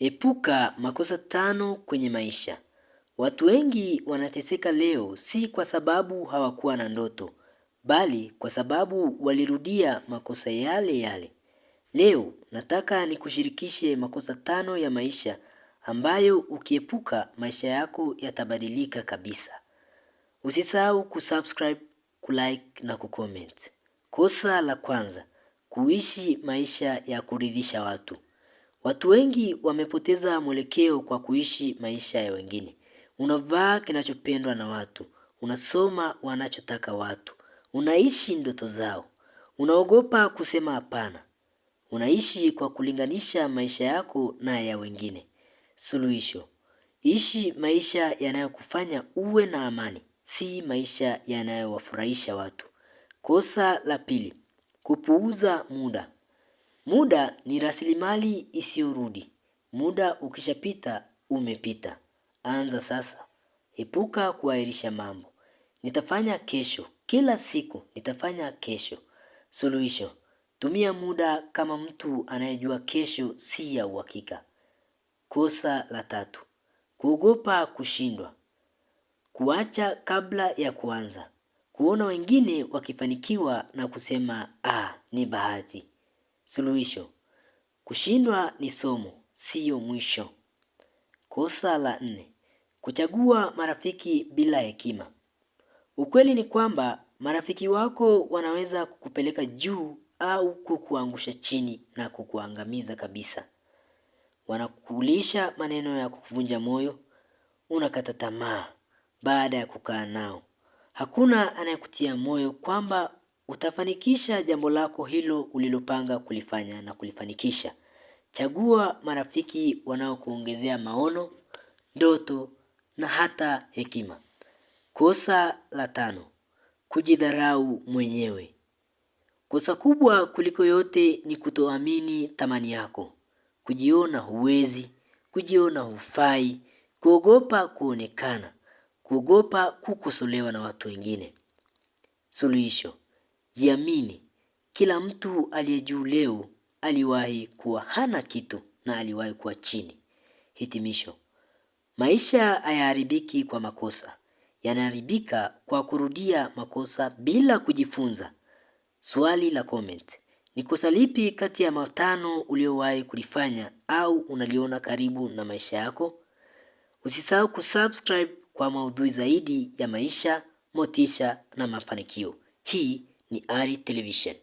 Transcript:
Epuka makosa tano kwenye maisha. Watu wengi wanateseka leo si kwa sababu hawakuwa na ndoto, bali kwa sababu walirudia makosa yale yale. Leo nataka nikushirikishe makosa tano ya maisha ambayo ukiepuka maisha yako yatabadilika kabisa. Usisahau kusubscribe, kulike na kucomment. Kosa la kwanza, kuishi maisha ya kuridhisha watu. Watu wengi wamepoteza mwelekeo kwa kuishi maisha ya wengine. Unavaa kinachopendwa na watu, unasoma wanachotaka watu, unaishi ndoto zao, unaogopa kusema hapana, unaishi kwa kulinganisha maisha yako na ya wengine. Suluhisho: ishi maisha yanayokufanya uwe na amani, si maisha yanayowafurahisha watu. Kosa la pili, kupuuza muda. Muda ni rasilimali isiyorudi. Muda ukishapita umepita. Anza sasa. Epuka kuahirisha mambo. Nitafanya kesho. Kila siku nitafanya kesho. Suluhisho: tumia muda kama mtu anayejua kesho si ya uhakika. Kosa la tatu: kuogopa kushindwa. Kuacha kabla ya kuanza. Kuona wengine wakifanikiwa na kusema ah, ni bahati. Suluhisho: kushindwa ni somo, siyo mwisho. Kosa la nne: kuchagua marafiki bila hekima. Ukweli ni kwamba marafiki wako wanaweza kukupeleka juu au kukuangusha chini na kukuangamiza kabisa. Wanakulisha maneno ya kukuvunja moyo, unakata tamaa baada ya kukaa nao. Hakuna anayekutia moyo kwamba utafanikisha jambo lako hilo ulilopanga kulifanya na kulifanikisha. Chagua marafiki wanaokuongezea maono, ndoto na hata hekima. Kosa la tano: kujidharau mwenyewe. Kosa kubwa kuliko yote ni kutoamini thamani yako, kujiona huwezi, kujiona hufai, kuogopa kuonekana, kuogopa kukosolewa na watu wengine. Suluhisho: jiamini. Kila mtu aliye juu leo aliwahi kuwa hana kitu na aliwahi kuwa chini. Hitimisho: maisha hayaharibiki kwa makosa, yanaharibika kwa kurudia makosa bila kujifunza. Swali la comment: ni kosa lipi kati ya matano uliowahi kulifanya au unaliona karibu na maisha yako? Usisahau kusubscribe kwa maudhui zaidi ya maisha, motisha na mafanikio. Hii ni Ari Television.